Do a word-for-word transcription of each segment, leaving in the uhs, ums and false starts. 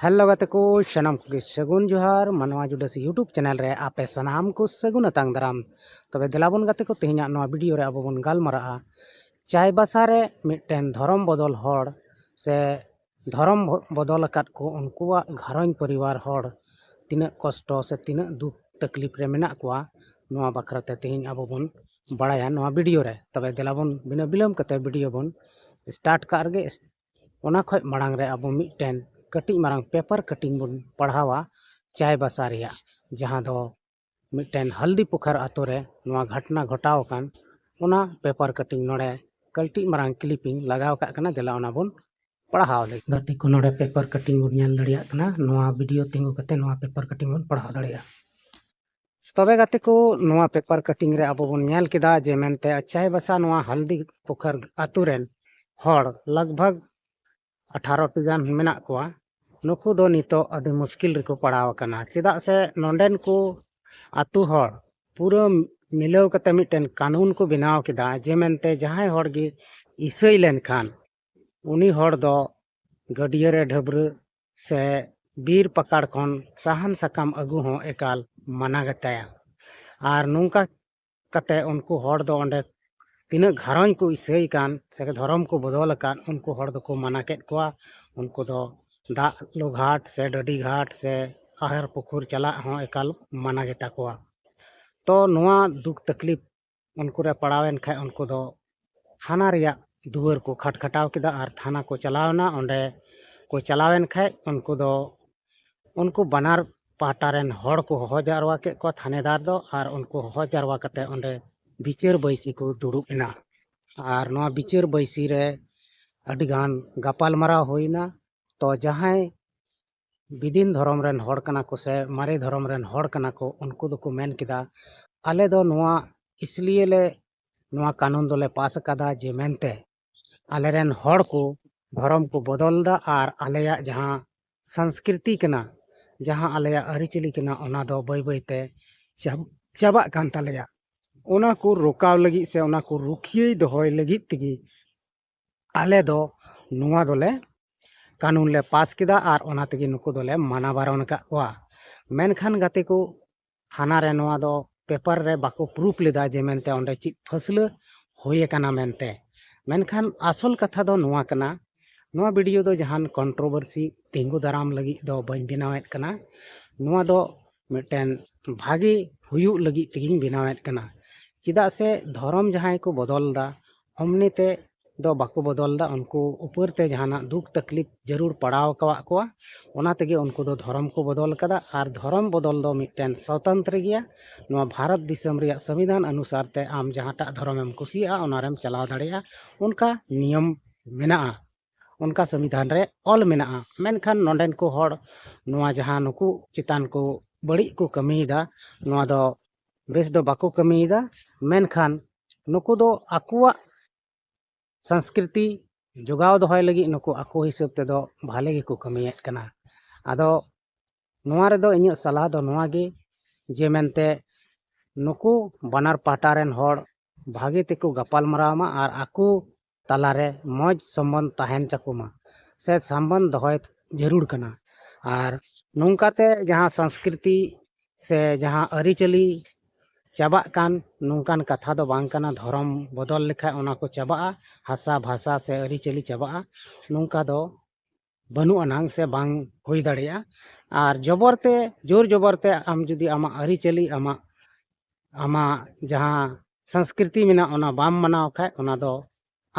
Hello ᱜᱟᱛᱮ ᱠᱚ, ᱥᱟᱱᱟᱢ ᱠᱚᱜᱮ ᱥᱟᱹᱜᱩᱱ ᱡᱚᱦᱟᱨ᱾ ᱢᱟᱱᱣᱟ ᱡᱩᱰᱟᱹᱥᱤ YouTube ᱪᱮᱱᱮᱞ ᱨᱮ ᱟᱯᱮ ᱥᱟᱱᱟᱢ ᱠᱚ ᱥᱟᱹᱜᱩᱱ ᱟᱛᱟᱝ ᱫᱟᱨᱟᱢ᱾ ᱛᱚᱵᱮ ᱫᱮᱞᱟ ᱵᱚᱱ ᱜᱟᱛᱮ ᱠᱚ, ᱛᱮᱦᱮᱧᱟᱜ ᱱᱚᱣᱟ ᱵᱷᱤᱰᱤᱭᱳ ᱨᱮ ᱟᱵᱚ ᱵᱚᱱ ᱜᱟᱞᱢᱟᱨᱟᱜᱼᱟ ᱪᱟᱭᱵᱟᱥᱟ ᱨᱮ ᱢᱤᱫᱴᱮᱱ ᱫᱷᱚᱨᱚᱢ ᱵᱚᱫᱚᱞ ᱦᱚᱲ ᱥᱮ ᱫᱷᱚᱨᱚᱢ ᱵᱚ-, ᱵᱚᱫᱚᱞ ᱟᱠᱟᱫ ᱠᱚ ᱩᱱᱠᱩᱣᱟᱜ ᱜᱷᱟᱨᱚᱸᱡᱽ ᱯᱚᱨᱤᱵᱟᱨ ᱦᱚᱲ ᱛᱤᱱᱟᱹᱜ ᱠᱚᱥᱴᱚ ᱥᱮ ᱛᱤᱱᱟᱹᱜ ᱫᱩᱠ ᱛᱟᱠᱞᱤᱯ ᱨᱮ ᱢᱮᱱᱟᱜ ᱠᱚᱣᱟ, ᱱᱚᱣᱟ ᱵᱟᱠᱷᱨᱟ ᱛᱮ ᱛᱮᱦᱮᱧ ᱟᱵᱚ ᱵᱚᱱ ᱵᱟᱲᱟᱭᱟ ᱱᱚᱣᱟ ᱵᱷᱤᱰᱤᱭᱳ ᱨᱮ᱾ ᱛᱚᱵᱮ ᱫᱮᱞᱟ ᱵᱚᱱ ᱵᱤᱱᱟᱹ ᱵᱤᱞᱚᱢ ᱠᱟᱛᱮ ᱵᱷᱤᱰᱤᱭᱳ ᱵᱚᱱ ᱥᱴᱟᱨᱴ ᱠᱟᱜ ᱨᱮᱜᱮ᱾ ᱚᱱᱟ ᱠᱷᱚᱡ ᱢᱟᱲᱟᱝ ᱨᱮ ᱟᱵᱚ ᱢᱤᱫᱴᱮᱱ ᱠᱟᱹᱴᱤᱡ ᱢᱟᱨᱟᱝ ᱯᱮᱯᱟᱨ ᱠᱟᱴᱤᱝ ᱵᱚᱱ ᱯᱟᱲᱦᱟᱣᱟ ᱪᱟᱭᱵᱟᱥᱟ ᱨᱮᱭᱟᱜ, ᱡᱟᱦᱟᱸ ᱫᱚ ᱢᱤᱫᱴᱮᱱ ᱦᱟᱞᱫᱤ ᱯᱩᱠᱷᱟᱨ ᱟᱛᱳ ᱨᱮ ᱱᱚᱣᱟ ᱜᱷᱚᱴᱱᱟ ᱜᱷᱚᱴᱟᱣ ᱟᱠᱟᱱ᱾ ᱚᱱᱟ ᱯᱮᱯᱟᱨ ᱠᱟᱴᱤᱝ ᱱᱚᱰᱮ ᱠᱟᱹᱴᱤᱡ ᱢᱟᱨᱟᱝ ᱠᱞᱤᱯᱤᱝ ᱞᱟᱜᱟᱣ ᱠᱟᱜ ᱠᱟᱱᱟ, ᱫᱮᱞᱟ ᱚᱱᱟ ᱵᱚᱱ ᱯᱟᱲᱦᱟᱣ ᱞᱮᱜᱮ᱾ ᱜᱟᱛᱮ ᱠᱚ, ᱱᱚᱰᱮ ᱯᱮᱯᱟᱨ ᱠᱟᱴᱤᱝ ᱵᱚᱱ ᱧᱮᱞ ᱫᱟᱲᱮᱭᱟᱜ ᱠᱟᱱᱟ᱾ ᱱᱚᱣᱟ ᱵᱷᱤᱰᱤᱭᱳ ᱛᱤᱸᱜᱩ ᱠᱟᱛᱮ ᱱᱚᱣᱟ ᱯᱮᱯᱟᱨ ᱠᱟᱴᱤᱝ ᱵᱚᱱ ᱯᱟᱲᱦᱟᱣ ᱫᱟᱲᱮᱭᱟᱜᱼᱟ᱾ ᱛᱚᱵᱮ ᱜᱟᱛᱮ ᱠᱚ, ᱱᱚᱣᱟ ᱯᱮᱯᱟᱨ ᱠᱟᱴᱤᱝ ᱨᱮ ᱟᱵᱚ ᱵᱚᱱ ᱧᱮᱞ ᱠᱮᱫᱟ ᱡᱮ ᱢᱮᱱᱛᱮ ᱪᱟᱭᱵᱟᱥᱟ ᱱᱚᱣᱟ ᱦᱟᱞᱫᱤ ᱯᱩᱠᱷᱟᱨ ᱟᱛᱳ ᱨᱮᱱ ᱦᱚᱲ ᱞᱟᱜᱽ ᱵᱷᱟᱜᱽ ᱟᱴᱷᱟᱨᱚ ᱴᱤ ᱜᱟᱱ ᱢᱮᱱᱟᱜ ᱠᱚᱣᱟ᱾ ᱱᱩᱠᱩ ᱫᱚ ᱱᱤᱛᱚᱜ ᱟᱹᱰᱤ ᱢᱩᱥᱠᱤᱞ ᱨᱮᱠᱚ ᱯᱟᱲᱟᱣ ᱟᱠᱟᱱᱟ, ᱪᱮᱫᱟᱜ ᱥᱮ ᱱᱚᱰᱮᱱ ᱠᱚ ᱟᱛᱳ ᱦᱚᱲ ᱯᱩᱨᱟᱹ ᱢᱤᱞᱟᱹᱣ ᱠᱟᱛᱮ ᱢᱤᱫᱴᱮᱱ ᱠᱟᱹᱱᱩᱱ ᱠᱚ ᱵᱮᱱᱟᱣ ᱠᱮᱫᱟ ᱡᱮ ᱢᱮᱱᱛᱮ ᱡᱟᱦᱟᱸᱭ ᱦᱚᱲ ᱜᱮ ᱤᱥᱟᱹᱭ ᱞᱮᱱᱠᱷᱟᱱ ᱩᱱᱤ ᱦᱚᱲ ᱫᱚ ᱜᱟᱹᱰᱭᱟᱹ ᱨᱮ ᱰᱷᱟᱹᱵᱽᱨᱟᱹ ᱥᱮ ᱵᱤᱨ ᱯᱟᱠᱟᱲ ᱠᱷᱚᱱ ᱥᱟᱦᱟᱱ ᱥᱟᱠᱟᱢ ᱟᱹᱜᱩ ᱦᱚᱸ ᱮᱠᱟᱞ ᱢᱟᱱᱟ ᱜᱮᱛᱟᱭᱟ᱾ ᱟᱨ ᱱᱚᱝᱠᱟ ᱠᱟᱛᱮ ᱩᱱᱠᱩ ᱦᱚᱲ ᱫᱚ ᱚᱸᱰᱮ ᱛᱤᱱᱟᱹᱜ ᱜᱷᱟᱨᱚᱸᱡᱽ ᱠᱚ ᱤᱥᱟᱹᱭ ᱠᱟᱱ ᱥᱮ ᱫᱷᱚᱨᱚᱢ ᱠᱚ ᱵᱚᱫᱚᱞ ᱟᱠᱟᱫ, ᱩᱱᱠᱩ ᱦᱚᱲ ᱫᱚᱠᱚ ᱢᱟᱱᱟ ᱠᱮᱫ ᱠᱚᱣᱟ᱾ ᱩᱱᱠᱩ ᱫᱚ ᱫᱟᱜ ᱞᱩ ᱜᱷᱟᱴ ᱥᱮ ᱰᱟᱹᱰᱤ ᱜᱷᱟᱴ ᱥᱮ ᱟᱦᱟᱨ ᱯᱩᱠᱩᱨ ᱪᱟᱞᱟᱜ ᱦᱚᱸ ᱮᱠᱟᱞ ᱢᱟᱱᱟ ᱜᱮᱛᱟ ᱠᱚᱣᱟ᱾ ᱛᱚ ᱱᱚᱣᱟ ᱫᱩᱠ ᱛᱟᱠᱞᱤᱯ ᱩᱱᱠᱩ ᱨᱮ ᱯᱟᱲᱟᱣᱮᱱ ᱠᱷᱟᱡ ᱩᱱᱠᱩ ᱫᱚ ᱛᱷᱟᱱᱟ ᱨᱮᱭᱟᱜ ᱫᱩᱣᱟᱹᱨ ᱠᱚ ᱠᱷᱟᱴᱠᱷᱟᱴᱟᱣ ᱠᱮᱫᱟ ᱟᱨ ᱛᱷᱟᱱᱟ ᱠᱚ ᱪᱟᱞᱟᱣᱮᱱᱟ᱾ ᱚᱸᱰᱮ ᱠᱚ ᱪᱟᱞᱟᱣᱮᱱ ᱠᱷᱟᱡ ᱩᱱᱠᱩ ᱫᱚ ᱩᱱᱠᱩ ᱵᱟᱱᱟᱨ ᱯᱟᱦᱴᱟ ᱨᱮᱱ ᱦᱚᱲ ᱠᱚ ᱦᱚᱦᱚ ᱡᱟᱣᱨᱟ ᱠᱮᱫ ᱠᱚᱣᱟ, ᱛᱷᱟᱱᱮᱫᱟᱨ ᱫᱚ, ᱟᱨ ᱩᱱᱠᱩ ᱦᱚᱦᱚ ᱡᱟᱣᱨᱟ ᱠᱟᱛᱮ ᱚᱸᱰᱮ ᱵᱤᱪᱟᱹᱨ ᱵᱟᱹᱭᱥᱤ ᱠᱚ ᱫᱩᱲᱩᱵ ᱮᱱᱟ᱾ ᱟᱨ ᱱᱚᱣᱟ ᱵᱤᱪᱟᱹᱨ ᱵᱟᱹᱭᱥᱤ ᱨᱮ ᱟᱹᱰᱤᱜᱟᱱ ᱜᱟᱯᱟᱞᱢᱟᱨᱟᱣ ᱦᱩᱭᱱᱟ᱾ ᱛᱚ ᱡᱟᱦᱟᱸᱭ ᱵᱤᱫᱤᱱ ᱫᱷᱚᱨᱚᱢ ᱨᱮᱱ ᱦᱚᱲ ᱠᱟᱱᱟ ᱠᱚ ᱥᱮ ᱢᱟᱨᱮ ᱫᱷᱚᱨᱚᱢ ᱨᱮᱱ ᱦᱚᱲ ᱠᱟᱱᱟ ᱠᱚ, ᱩᱱᱠᱩ ᱫᱚᱠᱚ ᱢᱮᱱ ᱠᱮᱫᱟ, ᱟᱞᱮ ᱫᱚ ᱱᱚᱣᱟ ᱤᱥᱞᱤᱭᱮ ᱞᱮ ᱱᱚᱣᱟ ᱠᱟᱹᱱᱩᱱ ᱫᱚᱞᱮ ᱯᱟᱥ ᱟᱠᱟᱫᱟ ᱡᱮ ᱢᱮᱱᱛᱮ ᱟᱞᱮᱨᱮᱱ ᱦᱚᱲ ᱠᱚ ᱫᱷᱚᱨᱚᱢ ᱠᱚ ᱵᱚᱫᱚᱞ ᱮᱫᱟ ᱟᱨ ᱟᱞᱮᱭᱟᱜ ᱡᱟᱦᱟᱸ ᱥᱚᱝᱥᱠᱨᱤᱛᱤ ᱠᱟᱱᱟ, ᱡᱟᱦᱟᱸ ᱟᱞᱮᱭᱟᱜ ᱟᱹᱨᱤᱪᱟᱹᱞᱤ ᱠᱟᱱᱟ, ᱚᱱᱟ ᱫᱚ ᱵᱟᱹᱭ ᱵᱟᱹᱭ ᱛᱮ ᱪᱟᱵ-, ᱪᱟᱵᱟᱜ ᱠᱟᱱ ᱛᱟᱞᱮᱭᱟ᱾ ᱚᱱᱟ ᱠᱚ ᱨᱚᱠᱟᱣ ᱞᱟᱹᱜᱤᱫ ᱥᱮ ᱚᱱᱟ ᱠᱚ ᱨᱩᱠᱷᱤᱭᱟᱹ ᱫᱚᱦᱚᱭ ᱞᱟᱹᱜᱤᱫ ᱛᱮᱜᱮ ᱟᱞᱮ ᱫᱚ ᱱᱚᱣᱟ ᱫᱚᱞᱮ ᱠᱟᱹᱱᱩᱱ ᱞᱮ ᱯᱟᱥ ᱠᱮᱫᱟ ᱟᱨ ᱚᱱᱟ ᱛᱮᱜᱮ ᱱᱩᱠᱩ ᱫᱚᱞᱮ ᱢᱟᱱᱟ ᱵᱟᱨᱚᱱ ᱟᱠᱟᱫ ᱠᱚᱣᱟ᱾ ᱢᱮᱱᱠᱷᱟᱱ ᱜᱟᱛᱮ ᱠᱚ, ᱛᱷᱟᱱᱟ ᱨᱮ ᱱᱚᱣᱟ ᱫᱚ ᱯᱮᱯᱟᱨ ᱨᱮ ᱵᱟᱠᱚ ᱯᱨᱩᱯᱷ ᱞᱮᱫᱟ ᱡᱮ ᱢᱮᱱᱛᱮ ᱚᱸᱰᱮ ᱪᱮᱫ ᱯᱷᱟᱹᱥᱞᱟᱹ ᱦᱩᱭ ᱟᱠᱟᱱᱟ ᱢᱮᱱᱛᱮ᱾ ᱢᱮᱱᱠᱷᱟᱱ ᱟᱥᱚᱞ ᱠᱟᱛᱷᱟ ᱫᱚ ᱱᱚᱣᱟ ᱠᱟᱱᱟ, ᱱᱚᱣᱟ ᱵᱷᱤᱰᱤᱭᱳ ᱫᱚ ᱡᱟᱦᱟᱱ ᱠᱚᱱᱴᱨᱳᱵᱷᱟᱨᱥᱤ ᱛᱤᱸᱜᱩ ᱫᱟᱨᱟᱢ ᱞᱟᱹᱜᱤᱫ ᱫᱚ ᱵᱟᱹᱧ ᱵᱮᱱᱟᱣᱮᱫ ᱠᱟᱱᱟ᱾ ᱱᱚᱣᱟ ᱫᱚ ᱢᱤᱫᱴᱮᱱ ᱵᱷᱟᱜᱮ ᱦᱩᱭᱩᱜ ᱞᱟᱹᱜᱤᱫ ᱛᱮᱜᱮᱧ ᱵᱮᱱᱟᱣᱮᱫ ᱠᱟᱱᱟ᱾ ᱪᱮᱫᱟᱜ ᱥᱮ ᱫᱷᱚᱨᱚᱢ ᱡᱟᱦᱟᱸᱭ ᱠᱚ ᱵᱚᱫᱚᱞ ᱮᱫᱟ, ᱚᱢᱱᱤ ᱛᱮ ᱫᱚ ᱵᱟᱠᱚ ᱵᱚᱫᱚᱞ ᱮᱫᱟ᱾ ᱩᱱᱠᱩ ᱩᱯᱚᱨ ᱛᱮ ᱡᱟᱦᱟᱱᱟᱜ ᱫᱩᱠ ᱛᱟᱠᱞᱤᱯ ᱡᱟᱹᱨᱩᱲ ᱯᱟᱲᱟᱣ ᱟᱠᱟᱫ ᱠᱚᱣᱟ, ᱚᱱᱟ ᱛᱮᱜᱮ ᱩᱱᱠᱩ ᱫᱚ ᱫᱷᱚᱨᱚᱢ ᱠᱚ ᱵᱚᱫᱚᱞ ᱟᱠᱟᱫᱟ᱾ ᱟᱨ ᱫᱷᱚᱨᱚᱢ ᱵᱚᱫᱚᱞ ᱫᱚ ᱢᱤᱫᱴᱮᱱ ᱥᱚᱛᱚᱱᱛᱨᱚ ᱜᱮᱭᱟ᱾ ᱱᱚᱣᱟ ᱵᱷᱟᱨᱚᱛ ᱫᱤᱥᱚᱢ ᱨᱮᱭᱟᱜ ᱥᱚᱝᱵᱤᱫᱷᱟᱱ ᱚᱱᱩᱥᱟᱨ ᱛᱮ ᱟᱢ ᱡᱟᱦᱟᱸᱴᱟᱜ ᱫᱷᱚᱨᱚᱢᱮᱢ ᱠᱩᱥᱤᱭᱟᱜᱼᱟ, ᱚᱱᱟᱨᱮᱢ ᱪᱟᱞᱟᱣ ᱫᱟᱲᱮᱭᱟᱜᱼᱟ, ᱚᱱᱠᱟ ᱱᱤᱭᱚᱢ ᱢᱮᱱᱟᱜᱼᱟ, ᱚᱱᱠᱟ ᱥᱚᱝᱵᱤᱫᱷᱟᱱ ᱨᱮ ᱚᱞ ᱢᱮᱱᱟᱜᱼᱟ᱾ ᱢᱮᱱᱠᱷᱟᱱ ᱱᱚᱰᱮᱱ ᱠᱚ ᱦᱚᱲ ᱱᱚᱣᱟ ᱡᱟᱦᱟᱸ ᱱᱩᱠᱩ ᱪᱮᱛᱟᱱ ᱠᱚ ᱵᱟᱹᱲᱤᱡ ᱠᱚ ᱠᱟᱹᱢᱤᱭᱮᱫᱟ, ᱱᱚᱣᱟ ᱫᱚ ᱵᱮᱥ ᱫᱚ ᱵᱟᱠᱚ ᱠᱟᱹᱢᱤᱭᱮᱫᱟ᱾ ᱢᱮᱱᱠᱷᱟᱱ ᱱᱩᱠᱩ ᱫᱚ ᱟᱠᱚᱣᱟᱜ ᱥᱚᱝᱥᱠᱨᱤᱛᱤ ᱡᱚᱜᱟᱣ ᱫᱚᱦᱚᱭ ᱞᱟᱹᱜᱤᱫ ᱱᱩᱠᱩ ᱟᱠᱚ ᱦᱤᱥᱟᱹᱵ ᱛᱮᱫᱚ ᱵᱷᱟᱞᱮ ᱜᱮᱠᱚ ᱠᱟᱹᱢᱤᱭᱮᱫ ᱠᱟᱱᱟ᱾ ᱟᱫᱚ ᱱᱚᱣᱟ ᱨᱮᱫᱚ ᱤᱧᱟᱹᱜ ᱥᱟᱞᱦᱟ ᱫᱚ ᱱᱚᱣᱟ ᱜᱮ, ᱡᱮ ᱢᱮᱱᱛᱮ ᱱᱩᱠᱩ ᱵᱟᱱᱟᱨ ᱯᱟᱦᱴᱟ ᱨᱮᱱ ᱦᱚᱲ ᱵᱷᱟᱜᱮ ᱛᱮᱠᱚ ᱜᱟᱯᱟᱞ ᱢᱟᱨᱟᱣ ᱢᱟ ᱟᱨ ᱟᱠᱚ ᱛᱟᱞᱟᱨᱮ ᱢᱚᱡᱽ ᱥᱚᱢᱵᱚᱱᱫᱷ ᱛᱟᱦᱮᱱ ᱛᱟᱠᱚ ᱢᱟ, ᱥᱮ ᱥᱚᱢᱵᱚᱱᱫᱷ ᱫᱚᱦᱚᱭ ᱡᱟᱹᱨᱩᱲ ᱠᱟᱱᱟ᱾ ᱟᱨ ᱱᱚᱝᱠᱟᱛᱮ ᱡᱟᱦᱟᱸ ᱥᱚᱝᱥᱠᱨᱤᱛᱤ ᱥᱮ ᱡᱟᱦᱟᱸ ᱟᱹᱨᱤᱪᱟᱹᱞᱤ ᱪᱟᱵᱟᱜ ᱠᱟᱱ, ᱱᱚᱝᱠᱟᱱ ᱠᱟᱛᱷᱟ ᱫᱚ ᱵᱟᱝ ᱠᱟᱱᱟ᱾ ᱫᱷᱚᱨᱚᱢ ᱵᱚᱫᱚᱞ ᱞᱮᱠᱷᱟᱱ ᱚᱱᱟ ᱠᱚ ᱪᱟᱵᱟᱜᱼᱟ, ᱦᱟᱥᱟ ᱵᱷᱟᱥᱟ ᱥᱮ ᱟᱹᱨᱤᱪᱟᱹᱞᱤ ᱪᱟᱵᱟᱜᱼᱟ, ᱱᱚᱝᱠᱟ ᱫᱚ ᱵᱟᱹᱱᱩᱜ ᱟᱱᱟᱝ ᱥᱮ ᱵᱟᱝ ᱦᱩᱭ ᱫᱟᱲᱮᱭᱟᱜᱼᱟ᱾ ᱟᱨ ᱡᱚᱵᱚᱨ ᱛᱮ, ᱡᱳᱨ ᱡᱚᱵᱚᱨ ᱛᱮ ᱟᱢ ᱡᱩᱫᱤ ᱟᱢᱟᱜ ᱟᱹᱨᱤᱪᱟᱹᱞᱤ, ᱟᱢᱟᱜ, ᱟᱢᱟᱜ ᱡᱟᱦᱟᱸ ᱥᱚᱝᱥᱠᱨᱤᱛᱤ ᱢᱮᱱᱟᱜ, ᱚᱱᱟ ᱵᱟᱢ ᱢᱟᱱᱟᱣ ᱠᱷᱟᱡ, ᱚᱱᱟ ᱫᱚ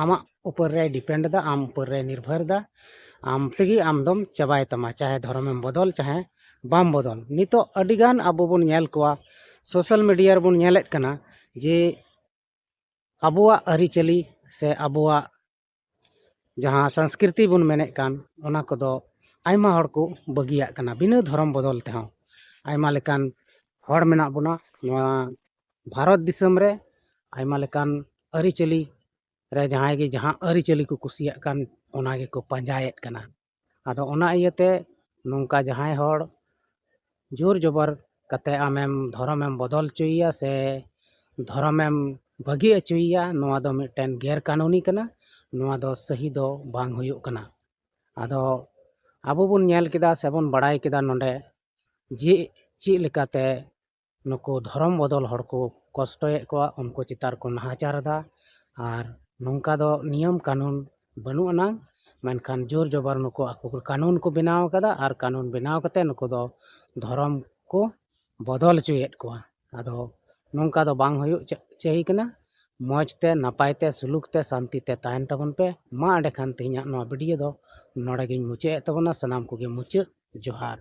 ᱟᱢᱟᱜ ᱩᱯᱚᱨ ᱨᱮ ᱰᱤᱯᱮᱱᱰ ᱮᱫᱟ, ᱟᱢ ᱩᱯᱚᱨ ᱨᱮ ᱱᱤᱨᱵᱷᱚᱨ ᱮᱫᱟ, ᱟᱢ ᱛᱮᱜᱮ ᱟᱢ ᱫᱚᱢ ᱪᱟᱵᱟᱭ ᱛᱟᱢᱟ, ᱪᱟᱦᱮ ᱫᱷᱚᱨᱚᱢᱮᱢ ᱵᱚᱫᱚᱞ, ᱪᱟᱦᱮ ᱵᱟᱢ ᱵᱚᱫᱚᱞ᱾ ᱱᱤᱛᱚᱜ ᱟᱹᱰᱤᱜᱟᱱ ᱟᱵᱚ ᱵᱚᱱ ᱧᱮᱞ ᱠᱚᱣᱟ, ᱥᱳᱥᱟᱞ ᱢᱤᱰᱤᱭᱟ ᱨᱮᱵᱚᱱ ᱧᱮᱞᱮᱫ ᱠᱟᱱᱟ ᱡᱮ ᱟᱵᱚᱣᱟᱜ ᱟᱹᱨᱤᱪᱟᱹᱞᱤ ᱥᱮ ᱟᱵᱚᱣᱟᱜ ᱡᱟᱦᱟᱸ ᱥᱚᱝᱥᱠᱨᱤᱛᱤ ᱵᱚᱱ ᱢᱮᱱᱮᱫ ᱠᱟᱱ, ᱚᱱᱟ ᱠᱚᱫᱚ ᱟᱭᱢᱟ ᱦᱚᱲ ᱠᱚ ᱵᱟᱹᱜᱤᱭᱟᱜ ᱠᱟᱱᱟ ᱵᱤᱱᱟᱹ ᱫᱷᱚᱨᱚᱢ ᱵᱚᱫᱚᱞ ᱛᱮᱦᱚᱸ᱾ ᱟᱭᱢᱟ ᱞᱮᱠᱟᱱ ᱦᱚᱲ ᱢᱮᱱᱟᱜ ᱵᱚᱱᱟ ᱱᱚᱣᱟ ᱵᱷᱟᱨᱚᱛ ᱫᱤᱥᱚᱢ ᱨᱮ, ᱟᱭᱢᱟ ᱞᱮᱠᱟᱱ ᱟᱹᱨᱤᱪᱟᱹᱞᱤ ᱨᱮ ᱡᱟᱦᱟᱸᱭ ᱜᱮ ᱡᱟᱦᱟᱸ ᱟᱹᱨᱤᱪᱟᱹᱞᱤ ᱠᱚ ᱠᱩᱥᱤᱭᱟᱜ ᱠᱟᱱ, ᱚᱱᱟ ᱜᱮᱠᱚ ᱯᱟᱸᱡᱟᱭᱮᱫ ᱠᱟᱱᱟ᱾ ᱟᱫᱚ ᱚᱱᱟ ᱤᱭᱟᱹᱛᱮ ᱱᱚᱝᱠᱟ ᱡᱟᱦᱟᱸᱭ ᱦᱚᱲ ᱡᱳᱨ ᱡᱚᱵᱚᱨ ᱠᱟᱛᱮ ᱟᱢᱮᱢ ᱫᱷᱚᱨᱚᱢᱮᱢ ᱵᱚᱫᱚᱞ ᱦᱚᱪᱚᱭᱮᱭᱟ ᱥᱮ ᱫᱷᱚᱨᱚᱢᱮᱢ ᱵᱟᱹᱜᱤ ᱦᱚᱪᱚᱭᱮᱭᱟ, ᱱᱚᱣᱟ ᱫᱚ ᱢᱤᱫᱴᱮᱱ ᱜᱮᱨ ᱠᱟᱹᱱᱩᱱᱤ ᱠᱟᱱᱟ᱾ ᱱᱚᱣᱟ ᱫᱚ ᱥᱟᱹᱦᱤ ᱫᱚ ᱵᱟᱝ ᱦᱩᱭᱩᱜ ᱠᱟᱱᱟ᱾ ᱟᱫᱚ ᱟᱵᱚ ᱵᱚᱱ ᱧᱮᱞ ᱠᱮᱫᱟ ᱥᱮᱵᱚᱱ ᱵᱟᱲᱟᱭ ᱠᱮᱫᱟ ᱱᱚᱰᱮ ᱡᱮ ᱪᱮᱫ ᱞᱮᱠᱟᱛᱮ ᱱᱩᱠᱩ ᱫᱷᱚᱨᱚᱢ ᱵᱚᱫᱚᱞ ᱦᱚᱲ ᱠᱚ ᱠᱚᱥᱴᱚᱭᱮᱫ ᱠᱚᱣᱟ, ᱩᱱᱠᱩ ᱪᱮᱛᱟᱱ ᱨᱮᱠᱚ ᱱᱟᱦᱟᱪᱟᱨ ᱮᱫᱟ᱾ ᱟᱨ ᱱᱚᱝᱠᱟ ᱫᱚ ᱱᱤᱭᱚᱢ ᱠᱟᱹᱱᱩᱱ ᱵᱟᱹᱱᱩᱜ ᱟᱱᱟᱝ, ᱢᱮᱱᱠᱷᱟᱱ ᱡᱳᱨ ᱡᱚᱵᱚᱨ ᱱᱩᱠᱩ ᱟᱠᱚ ᱠᱚ ᱠᱟᱹᱱᱩᱱ ᱠᱚ ᱵᱮᱱᱟᱣ ᱟᱠᱟᱫᱟ ᱟᱨ ᱠᱟᱹᱱᱩᱱ ᱵᱮᱱᱟᱣ ᱠᱟᱛᱮ ᱱᱩᱠᱩ ᱫᱚ ᱫᱷᱚᱨᱚᱢ ᱠᱚ ᱵᱚᱫᱚᱞ ᱦᱚᱪᱚᱭᱮᱫ ᱠᱚᱣᱟ᱾ ᱟᱫᱚ ᱱᱚᱝᱠᱟ ᱫᱚ ᱵᱟᱝ ᱦᱩᱭᱩᱜ ᱪᱟ-, ᱪᱟᱹᱦᱤ ᱠᱟᱱᱟ᱾ ᱢᱚᱡᱽ ᱛᱮ, ᱱᱟᱯᱟᱭ ᱛᱮ, ᱥᱩᱞᱩᱠ ᱛᱮ, ᱥᱟᱱᱛᱤ ᱛᱮ ᱛᱟᱦᱮᱱ ᱛᱟᱵᱚᱱ ᱯᱮ᱾ ᱢᱟ ᱮᱸᱰᱮᱠᱷᱟᱱ ᱛᱮᱦᱮᱧᱟᱜ ᱱᱚᱣᱟ ᱵᱷᱤᱰᱤᱭᱳ ᱫᱚ ᱱᱚᱰᱮ ᱜᱤᱧ ᱢᱩᱪᱟᱹᱫ ᱮᱫ ᱛᱟᱵᱚᱱᱟ᱾ ᱥᱟᱱᱟᱢ ᱠᱚᱜᱮ ᱢᱩᱪᱟᱹᱫ ᱡᱚᱦᱟᱨ᱾